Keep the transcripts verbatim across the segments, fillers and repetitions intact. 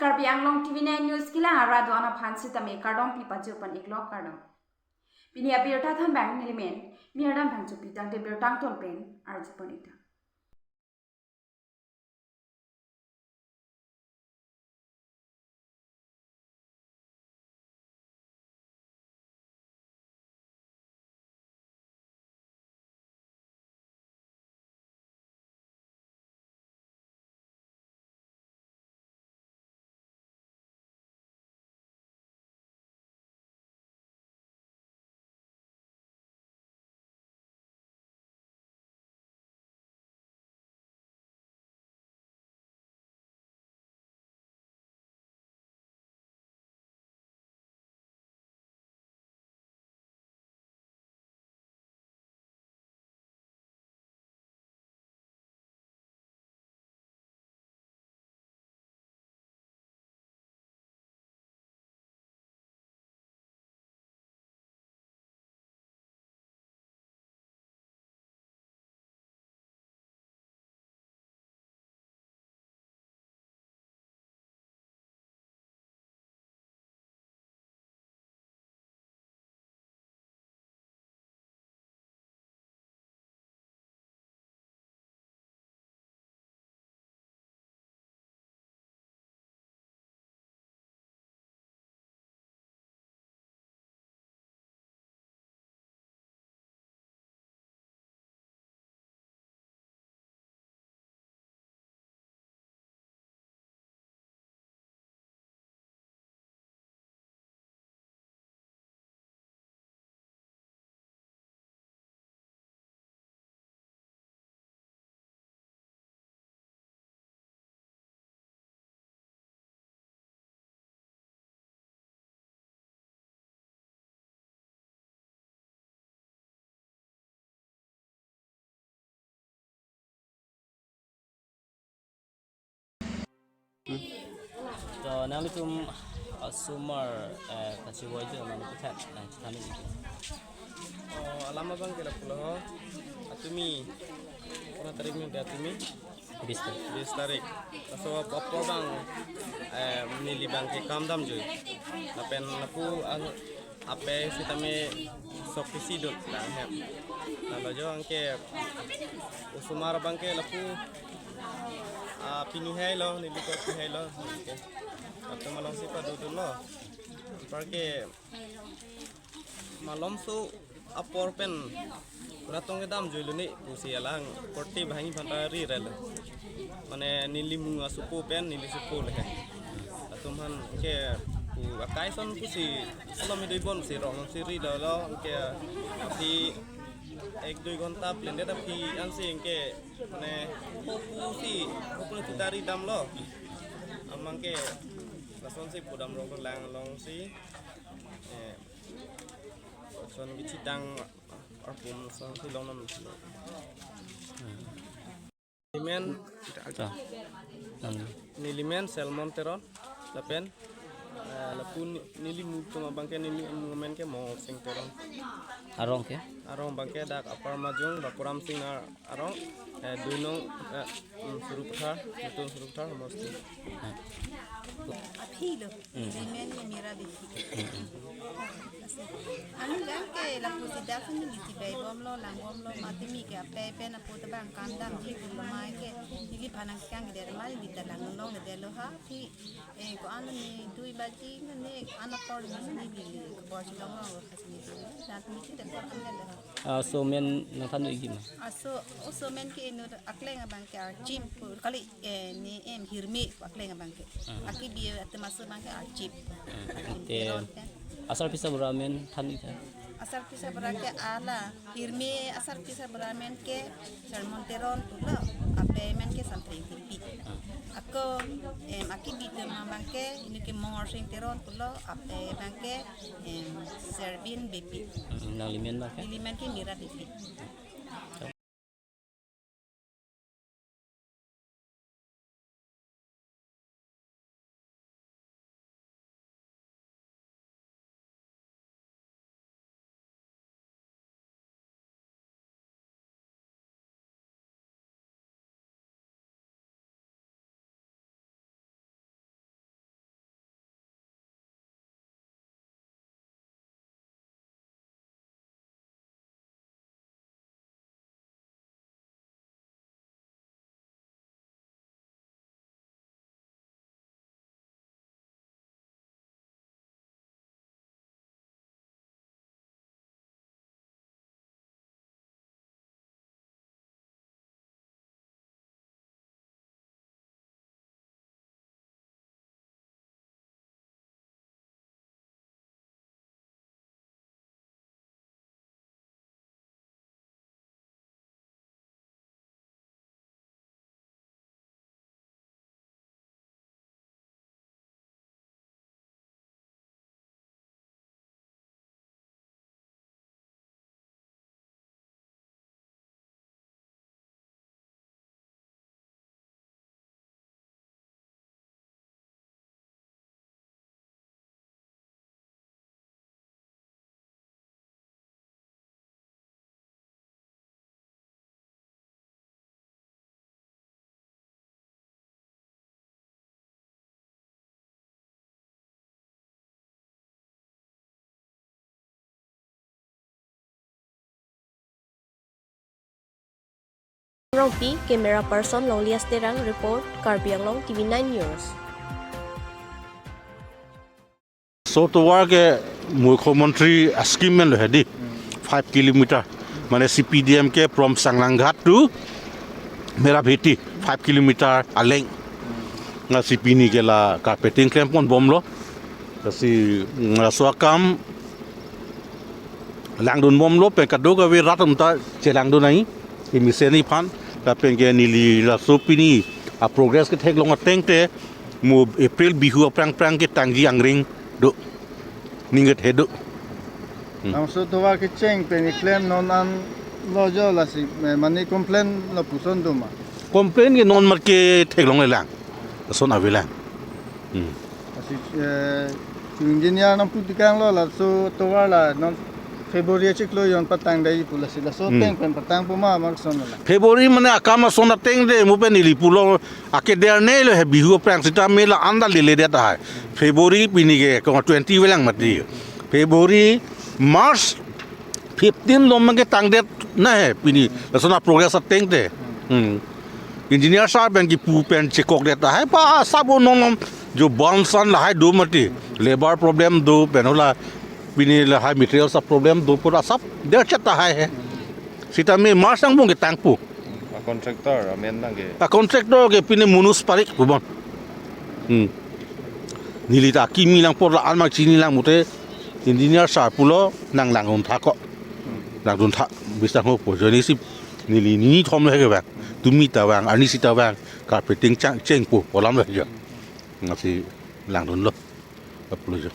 Karbi Anglong T V nine News kelang arat do-an aphan sitame kardom pi pajut pon iklo, kardom. Pini abirta thanbang nelimen Mirdan Phangchopi, tangte birta angton pen arju pon ik tha. To nanglitum, ah, osomar, eh, kachevoi ajo nangpethan, nangchethan ik. Oh, alam abang ke lapulo ho. Atumi, kona tarik ni atumi? Bis tarik. Bis tarik. Laso apor abang, eh, neli abang ke kam damjoi. Lapen lapu ang ape sitame sok isi dot lang hem. Lalo jo anke osomar abang ke lapu, ah, pini hai lo, neli ko pini hai lo. Oke. Atum alongsi padodunlo. Anparke malomso apor pen pura tong kedamjoi lo ni pusi alang korte banghini aphanta ri relo. Mane neli mung asopo pen neli sopo le. Atum aphan ke pu akai ason pusi alom idoi bon si rong si ri lo lo ke aphi ek dui ghonta plende aphi ansi ke mane hopu si hopu ni tutari damlo. Amat ke lasonsi pudam rong lang alongsi, eh, son kechitang arpum lasonsi long non. Nelimen, ta. Nang. Nelimen Salmon Teron, lapen, eh, lapu ni-, neli mung atum abang ke neli mung amen ke Mongol Sing Teron. Arong ke? Arong abang ke dak Upper Majung, Bapuram Sing Nagar arong, eh, dui nong, eh, mm, Sarupathar, nutun Sarupathar homosti. Ah. Aphi lo, hmm, nelimen ke Mira Bibi. Hmm, hmm. Anke lapu si dak si neli chibai bomlo, lang bomlo, mati mi ke ape pen apo ta abang kam damji pulo, mai ke neliphan nangkang der, mai neli ta lang nong der lo ha, aphi, eh, ko-an ni dui baji ni, an apor ni neli kabor si long long lo, kasi ni dui, dan mi si der ko an der lo ha. Ah, oso amen nangthan ikji ma? Oso, oso amen ke inut akleng abang ke Archim pu, kali, eh, ne em Hirme pu akleng abang ke. Ah. Akebi atum aso abang ke Archim. Ah, Archim te Teron ke. Asarpi asarbura amen than ik tha? Asarpi asarbura ke ala, Hirme asarpi asarbura amen ke Salmon Teron pulo, ape amen ke Samtring Tipi. Ah. Ako, em, akebi atum abang ke, inut ke Mongol Sing Teron pulo, ape abang ke, em, Servin Bibi. Hmm, nanglimen abang ke? Nelimen ke Mira Bibi. Rongpi, camera person Longlias Terang, report Karbi Anglong T V nine News. So tovar ke Mukhyamantri scheme men lo hedi, five kilometer. Mane C P D M ke from Sanglanghat to Merabheti, five kilometer aleng. Lasi pini ke la carpeting klempon bomlo. Lasi, mm, laso akam langdun bomlo, pen kadokave rat atum ta chelangdun nangji, kemesen aphan, lapen ke neli laso pini a progress ketheklong ateng te, mo April Bihu aphrang phrang ke tangji angring do, ning kethe do. Hmm. Bangso tovar kecheng pen keklem non an lo jo lasi, eh, mane complain lo puson do ma? Complain ke non mat ketheklonglelang. Lason avelang. Hmm. Lasi, eh, engineer nangpu tekanglo laso tovar la non February chiklo jon patangdetji pu lasi laso Hmm. ateng pen patangpo ma, ma koson la? February mane akam ason ateng te mo pen neli pulo, akeder ne lo he Bihu aphrang sitame la anda leledet tahai. February pini ke kong twenty avelang mati. February, March fifteen lo mang ketangdet na he pini. Lason a progress ateng te. Hmm. Engineer sir pen kipu pen chekokdet tahai, pa asap non non jo bansan lahai do mati. Labour problem do, pen hala pini lahai materials a problem do, pura asap derchet tahai he. Sitame March angbong ketangpo. A contractor amen nang ke? A contractor ke pini Manoj Parik pu bon. Hmm. Neli ta kimi lang apor la-an mang chinilang, mote engineer sir pulo nang langdun tha ko. Langdun tha bisang ho pu. Joni si neli nini thom le ke vang. Tumi ta vang, arnisi ta vang. Carpeting chang chengpo pu alam le jo. Lasi langdunlo. Apologize.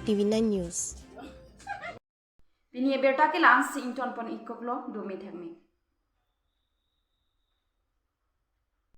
T V nine News. Pini abirta ke la-ansi ingtonpon-iklo, dome thakme.